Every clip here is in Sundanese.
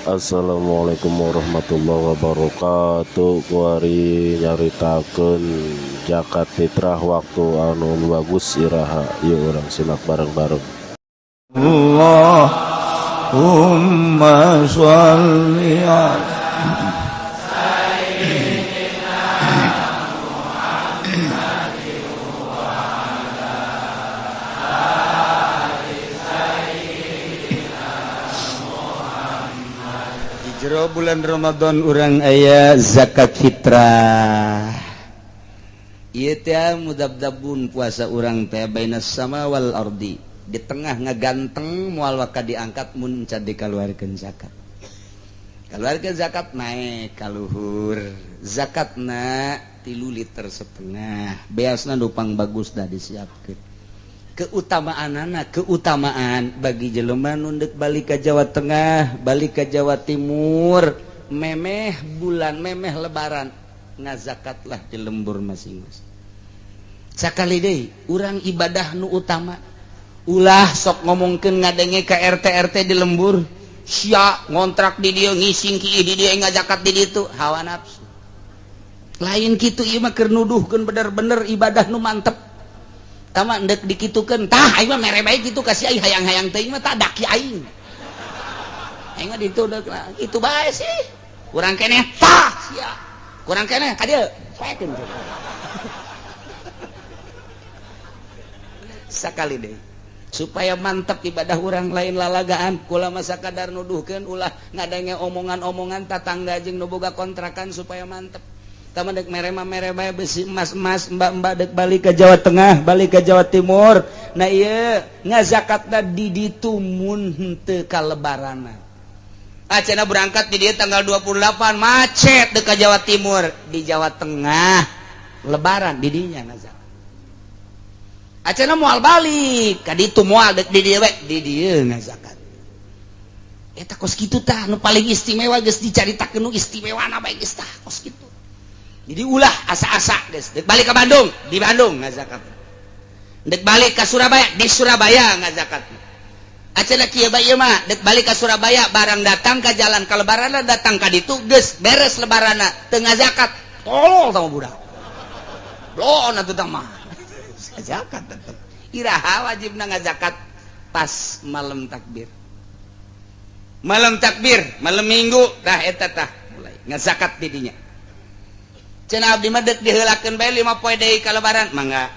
Assalamualaikum warahmatullahi wabarakatuh. Kuari nyaritakeun zakat fitrah, waktu anu bagus iraha. Yuk, urang simak bareng-bareng. اللهم صل على Di jero bulan Ramadan urang aya zakat fitrah. Ieu teh mudabdabun puasa urang teh bainas sama wal ardi, di tengah ngaganteng, moal waka diangkat mun can dikaluarkeun zakat. Kaluarkeun zakat naik ka luhur. Zakatna 3,5 liter. Beasna nu pang bagus dah disiapkeun. Keutamaan anak, keutamaan bagi jelema nu dek balik ke Jawa Tengah, balik ke Jawa Timur, memeh bulan, memeh Lebaran, ngazakatlah di lembur masing-masing. Sakali deui, urang ibadah nu utama, ulah sok ngomongkeun ngadenge ke RT RT di lembur, sia ngontrak di dieu, ngising ki di dieu, ngazakat di ditu, hawa nafsu. Lain kitu, ieu mah keur nuduhkeun bener-bener ibadah nu mantep. Tama ndek dikitukeun tah, aing mah mere bae kitu ka si aing, hayang-hayang teuing mah tah daki aing. Aing mah ditu deuk kitu bae sih. Kurang keneh tah sia. Kurang keneh ka dieu, poekeun. Sakali deui, supaya mantap ibadah urang, lain lalagaan. Kula masa kadar nuduhkeun, ulah ngadenge omongan-omongan tatangga jeung nu boga kontrakan, supaya mantep. Tama dek mere mah mere bae, besi emas-emas, mbak-mbak dek balik ke Jawa Tengah, balik ke Jawa Timur. Nah, ieu ngazakatna di ditu mun henteu kalebarana. Acana berangkat di dieu tanggal 28, macet dek ke Jawa Timur, di Jawa Tengah Lebaran di dinya ngazakat. Acana moal balik ka ditu, moal, dek di dieu we, di dieu ngazakat. Eta kos kitu tah nu paling istimewa. Geus dicaritakeun nu istimewana bae geus tah kos kitu. Jadi ulah asa-asa, geus dek balik ke Bandung, di Bandung ngazakat. Dek balik ke Surabaya, di Surabaya ngazakat. Acana kieu bae ieu mah, dek balik ke Surabaya, barang datang ke jalan ka Lebaran, datang ka ditu geus beres Lebaranna, teu ngazakat, tolol sama budak. Bloon atuh tah mah. Zakat tetep. Iraha wajibna ngazakat? Pas malam takbir. Malam takbir, malam Minggu tah, eta tah mulai ngazakat di dinya. Cenah abdi mah dek diheulakeun bae 5 poe deui ka Lebaran, mangga.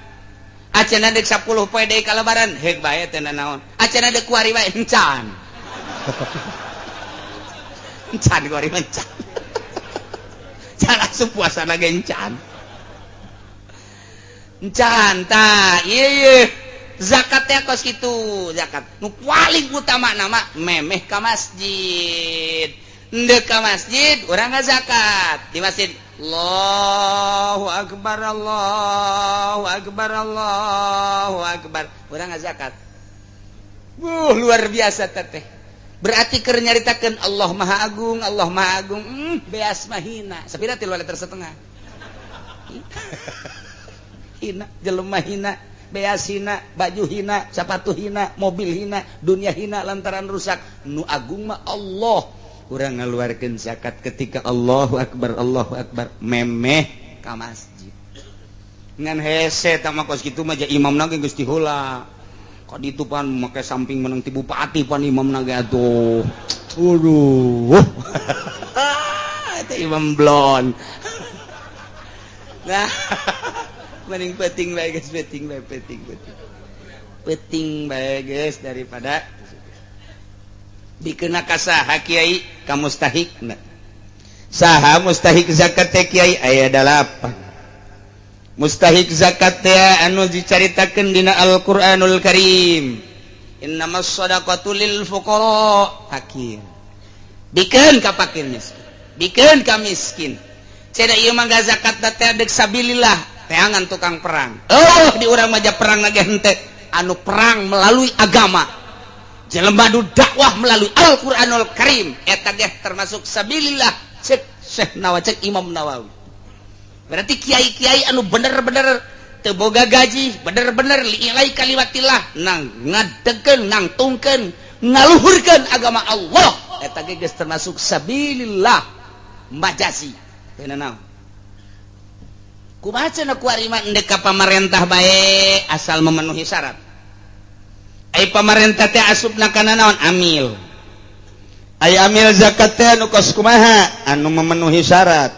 Acenah dek 10 poe deui ka Lebaran, heuk bae, teu naon. Acenah dek kuari bae, encan. Encan kuari mah encan. Can asup puasana ge encan. Encan tah, ieu ieu. Zakat teh kos kitu, zakat. Nu paling utama nama memeh ka masjid. Ndek ka masjid, urang ngazakat di masjid. Allahu akbar, Allahu akbar, Allahu akbar. Urang ngazakat. Luar biasa teteh. Berarti keur nyaritakeun Allah Maha Agung, Allah Maha Agung. Beas mah hina. Sapira? 3,5 liter. Hina, jelema hina, beas hina, baju hina, sepatu hina, mobil hina, dunia hina lantaran rusak. Nu agung mah Allah. Urang ngaluarkeun zakat ketika Allahu akbar, Allahu akbar, memeh ka masjid. Ngan hese tah mah kos kitu mah, ja imamna ge geus diheula. Ka ditu pan make samping menang ti bupati pan imamna ge atuh. Waduh. Eta imam blon. Nah, mending penting bae geus, penting bae, penting penting. Penting bae geus daripada dikena. Ka saha, Kiai, ka mustahik? Saha mustahik zakat teh, Kiai? Aya dalapan mustahik zakat teh anu dicaritakeun dina Al-Qur'anul Karim. Innamas shadaqatu lil fuqara, fakir. Bikeun ka fakir miskin, bikeun ka miskin. Cenah ieu mah zakat teh dek sabilillah, teangan tukang perang. Oh, di urang mah perang lagi henteu, anu perang melalui agama, jelema nu dakwah melalui Al-Qur'anul Karim, eta ge termasuk sabilillah, cek Syekh Nawawi, cek Imam Nawawi. Berarti kiai-kiai anu bener-bener teu boga gaji, bener-bener li'ilai kalimatillah, nang ngadegeun, nangtungkeun Ngaluhurkeun agama Allah eta ge geus termasuk sabilillah majazi. Teu naon? Kumaha cenah kuari mah endek ka pamarentah bae asal memenuhi syarat. Ai pamarentah teh asupna kana naon? Amil. Ai amil zakat teh anu kos kumaha? Anu memenuhi syarat.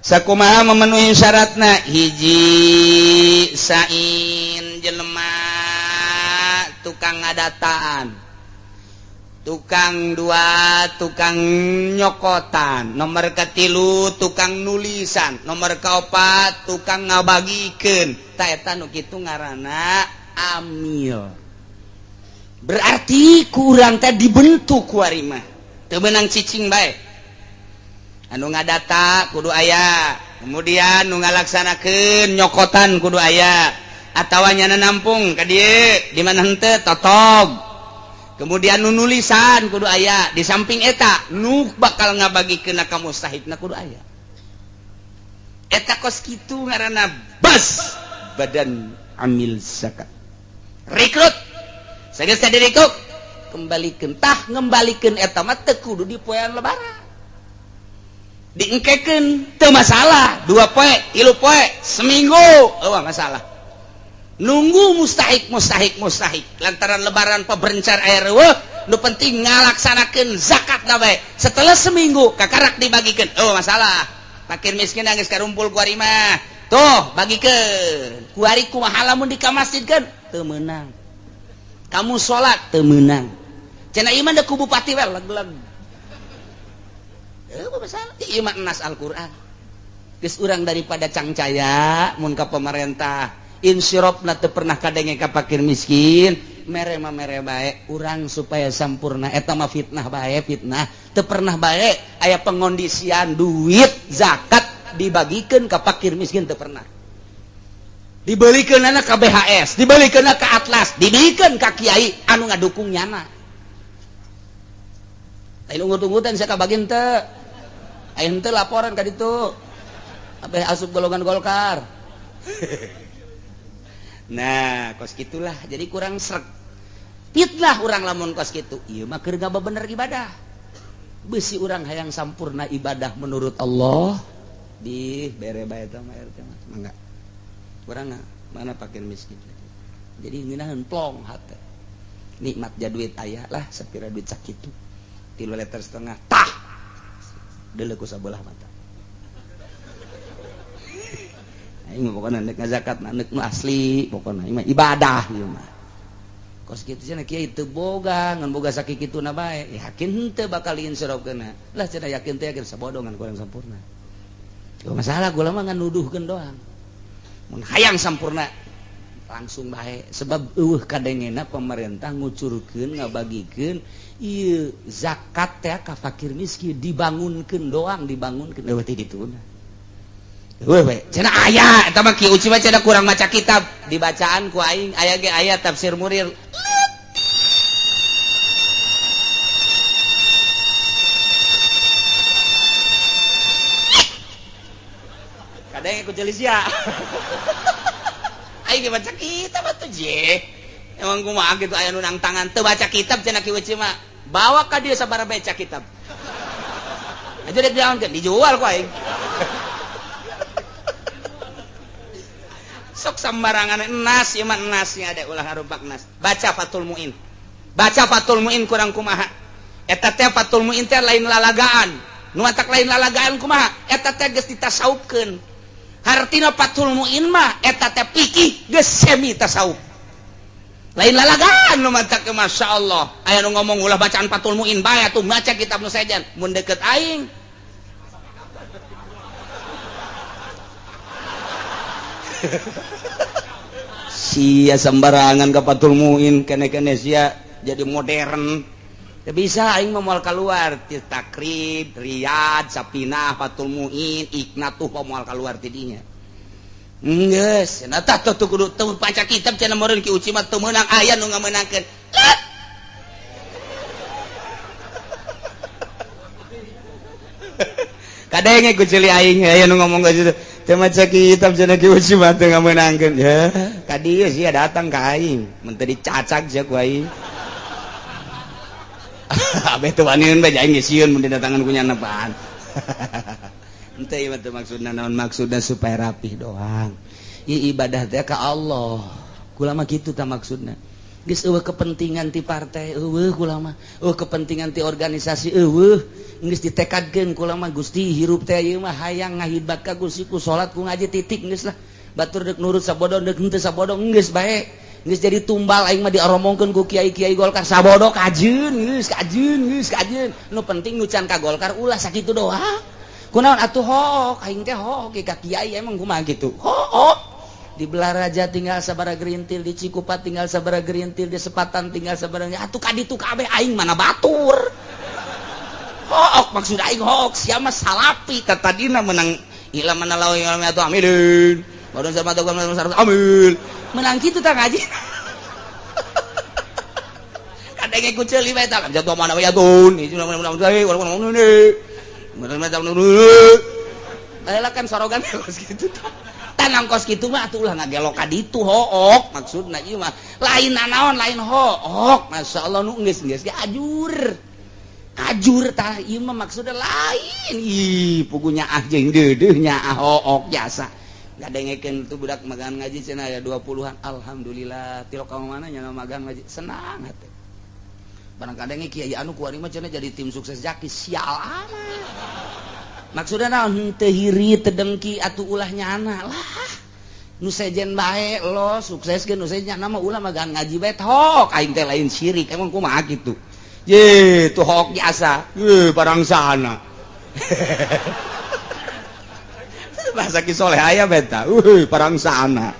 Sakumaha memenuhi syaratna? Hiji, sain jelema tukang ngadataan, tukang dua tukang nyokotan, nomor katilu tukang nulisan, nomor kaopat tukang ngabagikeun. Ta eta nu kitu ngaranna amil. Berarti kurang teh dibentuk kuari mah teu meunang cicing bae. Anu ngadata kudu aya, kemudian nu ngalaksanakeun nyokotan kudu aya atawa nyana nampung ka dieu di mana henteu totog. Kemudian nu nulisan kudu aya. Di samping eta nu bakal ngabagikeun ka mustahikna kudu aya. Eta kos kitu ngaranna bas badan amil zakat. Rekrut sageus direkrut, kembalikan. Tah, ngembalikan eta mah teu kudu di poean Lebaran, diengkekeun teu masalah, 2 poe, 3 poe, seminggu euweuh masalah. Nunggu mustahik, mustahik, mustahik. Lantaran Lebaran peberencar air euweuh, nu penting ngalaksanakeun zakat na bae. Setelah seminggu kakarak dibagikan, oh masalah. Fakir miskin nangis karumpul kuari mah tuh bagikeun. Kuari kumaha lamun di ka masjid kan teu meunang, kamu salat teu meunang cenah. Ieu mah da ku bupati we leg-leg. Eh, masalah ieu mah nas Al-Qur'an. Geus urang daripada cangcaya mun ka pemerintah insirop na teu pernah kadenge ka fakir miskin, mere mah mere bae urang supaya sampurna. Eta mah fitnah bae, fitnah. Teu pernah bae aya pengondisian duit zakat dibagikan ke fakir miskin, teu pernah. Dibelikan anak ke BHS, dibelikan ke Atlas, dibelikan ke kiai anu ngadukung nyana. Lain ungut-ungutan saya kabagian teu. Aya henteu laporan ka ditu abeh asup golongan Golkar. Nah, kos gitulah. Jadi kurang sreg, fitnah urang lamun kos kitu. Ieu mah keur bener ibadah. Besi urang hayang sampurna ibadah menurut Allah di bere bae eta mah. RT mah mangga urang mana fakir miskin. Jadi ngeunaheun plong hate, nikmat ja duit aya lah sapira duit sakitu, 3,5 liter. Tah, deuleu ku sabelah mata. Aing mah pokona nek ngazakat nek nu asli, pokona ieu mah ibadah ieu mah. Kos kitu cenah kiai teu boga, ngan boga sakituna bae. Yakin henteu bakal insirofkeunna lah cenah? Yakin teh yakin, sabodongan kurang sampurna. Gak masalah, gua mah ngan nuduhkeun doang. Mun hayang sampurna langsung bae, sebab euweuh kadengena pemerintah ngucurkeun ngabagikeun ieu zakat teh ka fakir miskin, dibangunkeun doang, dibangunkeun euweuh ti dituna. Euweuh we cenah aya. Eta mah Ki Uci mah cenah kurang maca kitab. Dibacaan ku aing aya ge aya tafsir Munir. Kadang ikut sia aing ge baca kitab atuh je. Emang kumaha gitu aya nu tangan teu baca kitab cenah Ki Uci mah. Bawa ka dieu sabaraha baca kitab aja dek diaonkeun, dijual ku aing. Sok sembarangan enas ieu mah, enasnya ada ulah harupak nas. Baca Fathul Muin, baca Fathul Muin kurang kumaha eta teh. Fathul Muin teh lain lalagaan nu matak lain lalagaan kumaha eta teh geus ditasaupkeun. Hartina Fathul Muin mah eta teh fikih geus semi tasawuf, lain lalagaan nu matak. Masya Allah, aya nu ngomong ulah bacaan Fathul Muin bae atuh, maca kitab nu sejen mun deket aing. Sia sembarangan ke Fathul Muin, kene-kene sia jadi modern. Ya bisa aing mah moal keluar ti Takrib, Riyad, Sapinah, Fathul Muin, Iqna tuh moal keluar ti dinya. Geus, nah tah tuh kudu teu baca kitab cenah meureun Ki Uci mah teu meunang, aya nu ngamenangkeun. Lat. Kadenge ku ceuli aing aya nu ngomong ka situ. Teu maca kitab cenah Ki Uci mah teu ngamenangkeun. Ya, ka dieu sia datang ka aing, mun teu dicacag sia ku aing. Abeh teu waniun bae, aing geus sieun mun didatangan ku nyana apaan. Henteu, ieu mah teu maksudna naon, maksudna supaya rapih doang. Ieu ibadah teh ka Allah. Kula mah kitu tah maksudna. Geus euweuh kepentingan ti partai, euweuh kula mah. Euweuh kepentingan ti organisasi, euweuh. Geus ditekadkeun kula mah, Gusti, hirup teh ieu mah hayang ngahidmat ka Gusti ku salat, ku ngaji, titik, geus lah. Batur deuk nurut sabodo, deuk henteu sabodo, geus bae. Geus jadi tumbal aing mah dioromongkeun ku kiai-kiai Golkar sabodo, kajeun geus, kajeun geus, kajeun. Nu penting nu can ka Golkar ulah, sakitu doang. Kunaon atuh hook aing teh, hook ka kiai, emang kumaha kitu? Hook. Di Balaraja tinggal sabara gerintil, di Cikupa tinggal sabara gerintil, di Sepatan tinggal sabara, atuh ka ditu kabeh aing mana batur. Hook maksud aing, hook sia mah salapi tadina menang ila mana lawan atau amilin. Baru sama tuh amil. Menang kitu tah ngaji. Kadang ku ceuli bae tah jatuh mana ya tun. Baheula kan sorogan kos kitu tah. Tanam kos kitu mah atuh ulah ngagelok ka ditu, hook maksudna ieu mah. Lain nanaon, lain hook. Masyaallah, nu geus geus ge ajur. Ajur tah ieu mah maksudna lain. Ih, pugunya ah jeung deudeuh nya ah hook jasa. Ngadengekeun tuh budak magang ngaji cenah aya 20-an. Alhamdulillah, tilok ka mana nya magang ngaji senang hati. Barang kadang kiai anu kuari mah cenah jadi tim sukses Jaki, sial amat. Maksudna naon, henteu hiri teu dengki, atuh ulah nyana lah. Nu sejen bae lo sukses ge, nu sejen nyana mah ulah, magang ngaji bae tok aing teh, lain syirik, emang kumaha kitu. Ye, tuh hook jasa. Ye, barang sana. Bahasa Ki Soleh aya beta. Parang sana.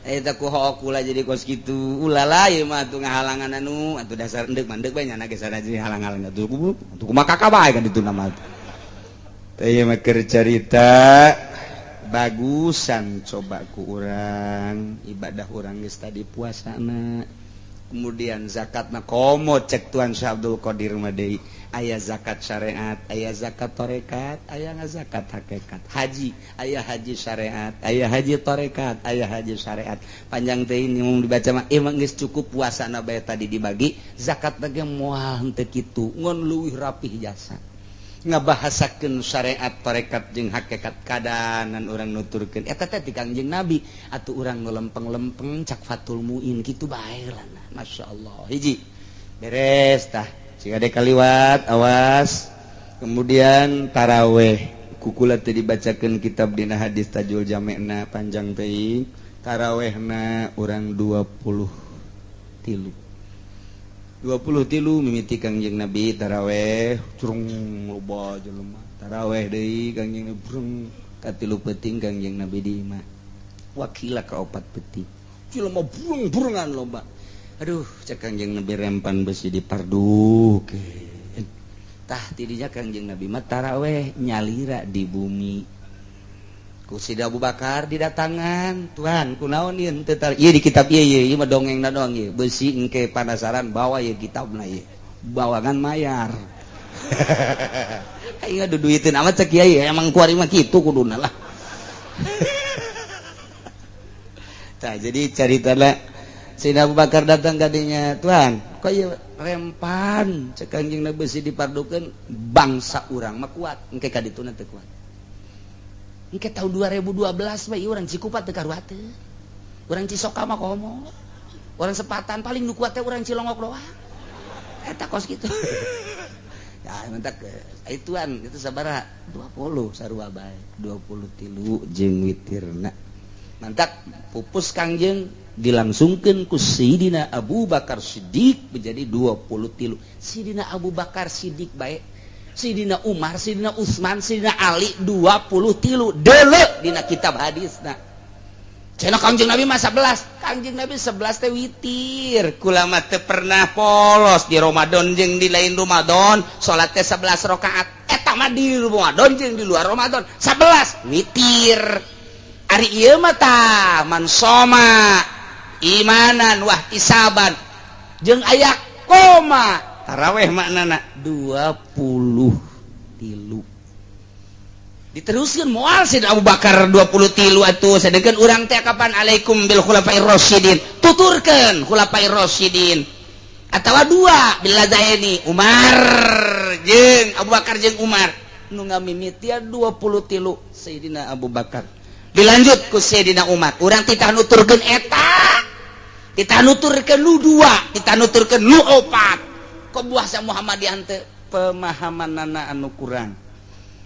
Eta ku hook kula jadi kos kitu. Ulah lah ieu mah atuh ngahalangan anu atuh dasar endek mandek bae nyana ge sana jadi halang-halang atuh atuh kumaha kakak bae kan ditu nama. Teh ieu mah keur carita bagusan, coba ku urang ibadah urang geus tadi puasana. Kemudian zakatna, komo cek Tuan Syekh Abdul Qadir mah deui aya zakat syariat, aya zakat tarekat, aya zakat hakikat. Haji, aya haji syariat, aya haji tarekat, aya haji syariat. Panjang teh ini mau dibaca mah, emang geus cukup puasana bae tadi dibagi, zakat ge moal henteu kitu, ngon leuwih rapih jasa. Ngabahasakeun syariat, tarekat jeung hakikat kadanan urang nuturkeun eta teh ti Kangjeng Nabi, atuh urang nu lempeng-lempeng cak Fatul Muin kitu bae lah. Masya Allah, hiji beres tah. Jika ada kaliwat awas. Kemudian taraweh kukula teh dibacakeun kitab dina hadis Tajul Jamena, panjang teuing. Tarawehna urang 20 tilu, 20 tilu mimiti Kangjeng Nabi taraweh, curung loba jelema taraweh deui Kangjeng Nabi, brung katilu peuting Kangjeng Nabi di imah, wakila ka opat peuting, jelema burung-burungan loba. Aduh, cek Kangjeng Nabi, rempan besi dipardukeun. Tah, tidinya Kangjeng Nabi mah taraweh nyalira di bumi. Ku Sida Abu Bakar didatangan, "Tuhan, kunaon ieu teu ieu di kitab ieu ieu ieu mah dongengna doang ieu, besi engke panasaran bawa ieu kitabna ieu bawangan mayar." Aing duduiteun amat cek kiai, emang kuari mah kitu kuduna lah. Tah, jadi caritana Sayyidina Abu Bakar datang kadinya, "Tuhan, kok ieu rempan?" Cek Kangjeng Nabi, besi dipardukeun, bangsa urang mah kuat, engke ka dituna teu kuat. Engke tahun 2012 mah ieu urang Cikupa teu karuateun, urang Cisoka mah komo, urang Sepatan paling nu kuat teh urang Cilongok doang. Eta kos kitu. Ya, mentak ituan itu sabaraha? 20 sarua bae, 20 tilu jeung witirna. Mantak pupus Kangjeng dilangsungkeun ku Sidina Abu Bakar Siddiq menjadi 20 tilu. Sidina Abu Bakar Siddiq bae, Sidina Umar, Sidina Utsman, Sidina Ali 20 tilu deuleu dina kitab hadisna. Cenah Kangjeng Nabi mah 11. Kangjeng Nabi 11 teh witir. Kula mah teu pernah polos di Ramadan jeung di lain Ramadan, salat teh 11 rakaat. Eta mah di Ramadan jeung di luar Ramadan 11 witir. Ari ieu mah tah man soma imanan wah isaban jeung aya koma taraweh maknana 20 tilu. Diteruskan moal Sayyidina Abu Bakar 20 tilu atuh, sedangkan urang teh kapan? Alaikum bil khulafair rasyidin, tuturkeun khulafair rasyidin. Atau dua bila ini Umar jeung Abu Bakar jeung Umar nu ngamimitian 23 Sayyidina Abu Bakar dilanjut ku Sayyidina Umar. Urang titah nuturkeun eta, titah nuturkeun nu dua, titah nuturkeun nu opat. Kok buah sa Muhammadiyah teh pemahamanana anu kurang.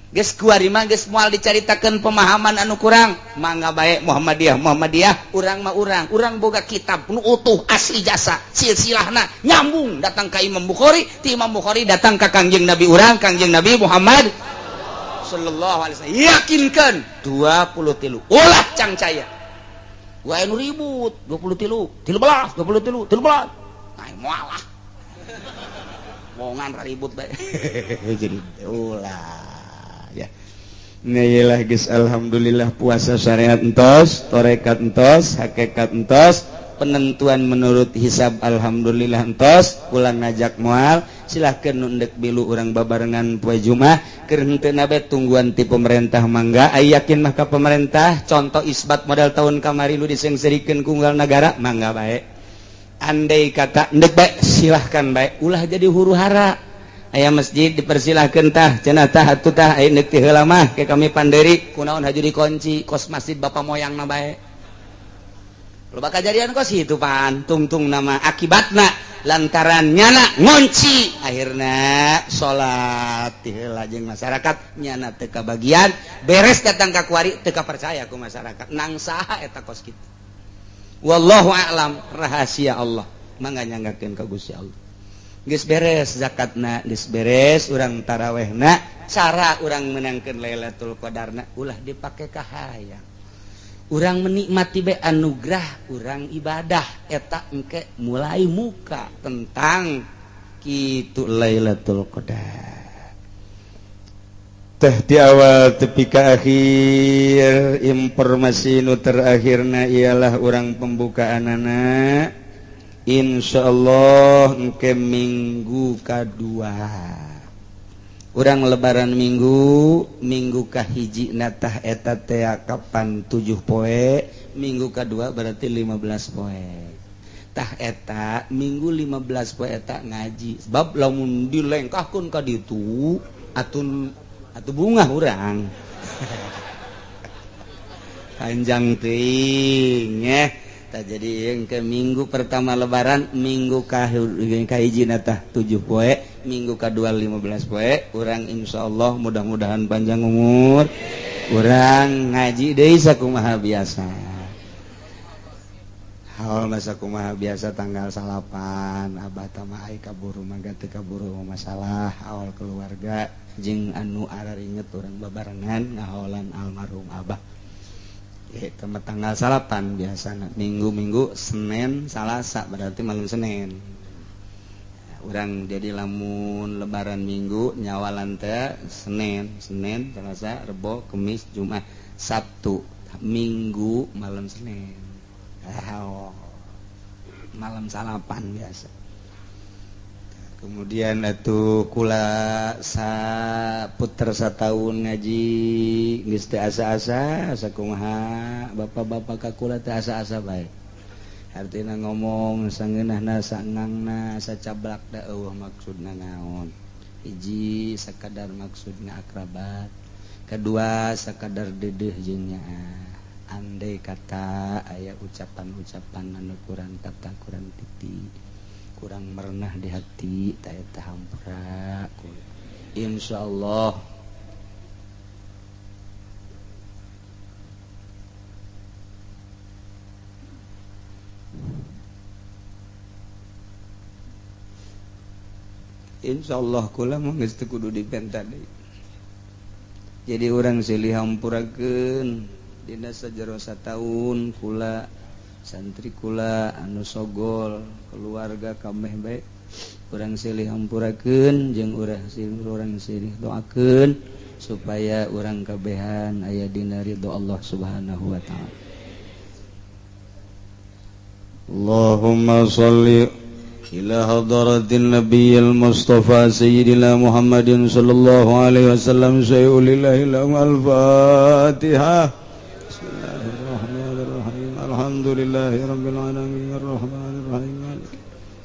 Geus kuari mah geus moal dicaritakeun pemahaman anu kurang. Mangga bae Muhammadiyah Muhammadiyah, urang mah urang boga kitab nu utuh asli jasa silsilahna nyambung datang ka Imam Bukhari, ti Imam Bukhari datang ka Kangjeng Nabi urang, Kangjeng Nabi Muhammad sallallahu alaihi wasallam. Yakinkan 23 ulah cangcaya. Wae nu ribut 23, 13, 23, 13. Nah, moal lah. Mongan ribut bae. Jadi ulah ya. Nah, geus alhamdulillah puasa syariat entos, torekat entos, hakikat entos, penentuan menurut hisab alhamdulillah entos, pulang ngajak moal, silahkan nundek bilu urang babarengan poe Jumat, keur henteu bae tungguan ti pemerintah mangga. Ai yakin mah ka pemerintah, contoh isbat model tahun kamari lu disengserikeun ku unggal nagara, mangga bae. Andai kata ndek bae silahkan bae, ulah jadi huru hara. Aya masjid dipersilahkan tah cenah tah atuh tah aya neuk ti heula mah ke kami panderi kunaon haju dikunci kos masjid bapak moyang na bae. Loba kajadian kos itu pan tungtung nama akibatna lantaran nyana ngunci akhirna salat ti heula jeung masyarakat nyana teu kabagian beres datang ka kuari teu percaya ku masyarakat nang saha eta kos kitu. Wallahu a'lam, rahasia Allah mangga nyanggakeun ka Gusti Allah. Geus beres zakatna, geus beres urang tarawehna, cara urang menangkeun Lailatul Qadarna ulah dipake kahayang. Urang menikmati be anugerah urang ibadah eta engke mulai muka tentang kitu Lailatul Qadar. Teh di awal tepi ka akhir informasi nu terakhirna ialah urang pembukaanana insyaallah engke minggu kadua. Urang lebaran minggu, minggu kahiji natah eta teh kapan 7 poe, minggu kadua berarti 15 poe. Tah eta minggu 15 poe eta ngaji. Sebab lamun dilengkahkeun ka ditu atun atuh bungah urang. Panjang teuing eh. Tah jadi yang ke minggu pertama lebaran, minggu kahiji natah 7 poe, minggu kedua 15 poe, urang insyaallah mudah-mudahan panjang umur, urang ngaji deui sakumaha biasa. Haul mah sakumaha biasa tanggal 9 abah tama ai kaburu mangga teu kaburu masalah awal keluarga jeung anu araringet urang babarengan ngahaolan almarhum abah. Itu tanggal 9 biasa minggu-minggu Senin Salasa berarti malam Senin. Urang jadi lamun lebaran minggu nyawalan teh Senin, Senin, Selasa, Rebo, Kemis, Jumat, Sabtu, Minggu malam Senin. Oh, malam salapan biasa. Kemudian atuh kula saputer sataun ngaji geus teu asa-asa sakumaha bapak-bapak ka kula teu asa-asa bae. Artina ngomong sangeunahna sangangna sacablak da eueuh maksudna naon. Hiji sakadar maksudna akrabat, kedua sakadar dedeuh jeung nyaah. Andai kata aya ucapan-ucapan anu kurang tata kurang titi, kurang merenah di hati, ta eta hampura. Insyaallah insyaallah kula mah geus teu kudu dipenta deui. Jadi urang silih hampurakeun dina sajero sataun kula santri kula anu sogol keluarga kameh bae urang silih hampurakeun jeung urang silih doakeun supaya urang kabehan aya dina ridho Allah Subhanahu wa taala. Allahumma shalli ila hadratin nabiyil mustafa sayyidina Muhammadin sallallahu alaihi wasallam sayyidil al-Fatihah. Bismillahirrahmanirrahim. Alhamdulillahi rabbil alamin arrahmanirrahim.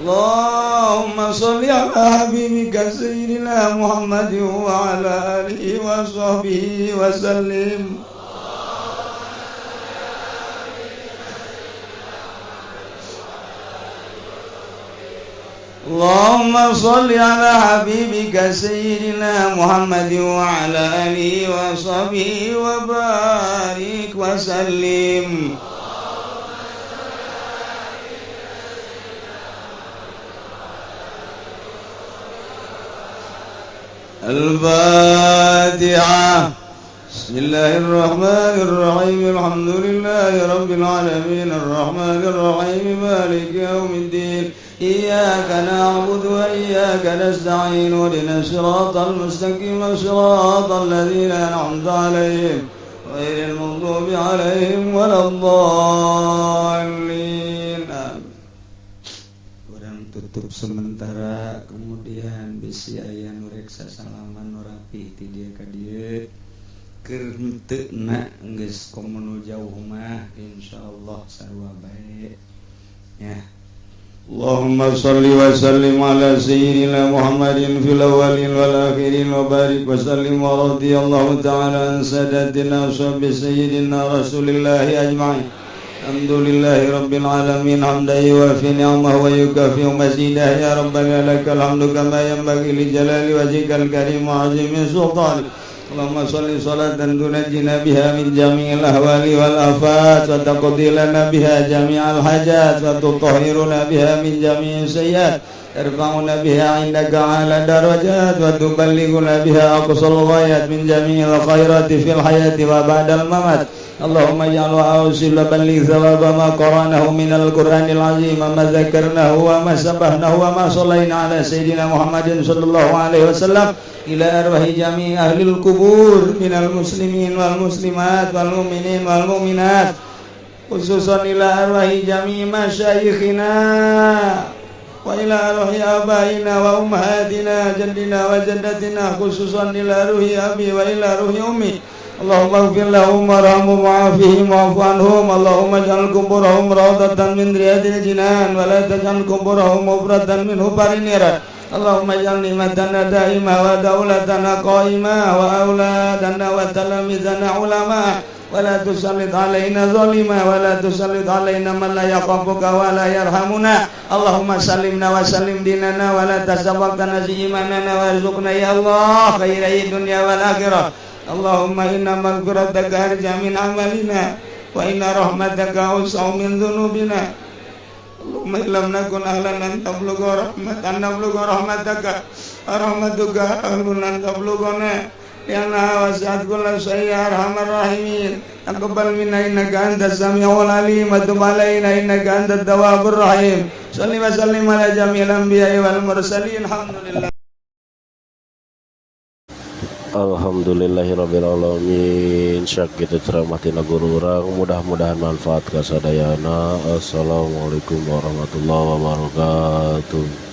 اللهم صل على حبيبك سيدنا محمد وعلى آله وصحبه وسلم. اللهم صل على حبيبك سيدنا محمد وعلى آله وصحبه وبارك وسلم. الفاتحة. بسم الله الرحمن الرحيم. الحمد لله رب العالمين الرحمن الرحيم مالك يوم الدين إياك نعبد وإياك نستعين اهدنا الصراط المستقيم صراط الذين أنعمت عليهم غير المغضوب عليهم ولا الضالين. Orang tutup sementara, kemudian bisi aya nu rek sasalaman nu rapih ti dieu ka dieu keur henteu na geus komo nu jauh mah insyaallah sarua bae nya. Allahumma salli wa sallim ala sayyidina Muhammadin fil awwalin wal akhirin wa barik wa sallim wa radiyallahu ta'ala an sadatina ashabi sayyidina Rasulillahi ajma'in. Alhamdulillahi rabbil alamin hamdan yuwafi ni'amahu wa yukafi mazidah. Ya rabbana lakal hamdu kama yanbaghi li jalali wajhikal karim wa 'azimi sultanik. Allahumma sholli sholatan tunajjina biha min jami'il ahwali wal afat wa taqdi lana biha jami'al hajat wa tutahhiruna biha min jami'is sayyi'at tarfa'una biha 'indaka 'ala darajat wa tuballighuna biha aqsal ghayat min jami'il khairati fil hayati wa ba'dal mamat. Allahumma ij'al awsil balligh thawaba ma qara'nahu minal qur'anil azim ma dzakarnahu wa ma sabbahnahu wa ma shallaina ala sayyidina Muhammadin sallallahu alaihi wasallam ila arwahi jami' ahlil kubur minal muslimin wal muslimat wal mu'minin wal mu'minat khususan ila arwahi jami' masyayikhina wa ila arwahi abaina wa ummahatina jaddina wa jaddatina khususan ila ruhi abi wa ila ruhi ummi. Allahumma ighfir lahum warhamhum wa'afihim wa'fu anhum. Allahumma ij'al kuburahum rawdatan min riyadil jinan wa la taj'al kuburahum mufratan min hufarin niran. Allahumma ij'al ni'matana da'imah wa daulatana qa'imah wa auladana wa talamizana ulama wa la tusallit alaina zalima wa la tusallit alaina man la yakhafuka wa la yarhamuna. Allahumma sallimna wa sallim dinana wa la tasawwaqna imanana warzuqna ya Allah khairai dunya wal akhirah. Allahumma inna maghfirataka arja min amalina wa inna rahmataka awsa'u min dhunubina. Allahumma illam nakun ahlan an tablugha rahmatan nablugha rahmataka rahmatuka ahlun an tablughana lianna wasi'at kulla syai'in ya arhamar rahimin. Taqabbal minna innaka antas samiul alim wa tub alaina innaka antat tawwabur rahim. Shalli wa sallim ala jami'il anbiya'i wal mursalin. Alhamdulillah. Alhamdulillahirabbil alamin. Sakitu ceramah tina guru urang, mudah-mudahan manfaat ka sadayana. Assalamualaikum warahmatullahi wabarakatuh.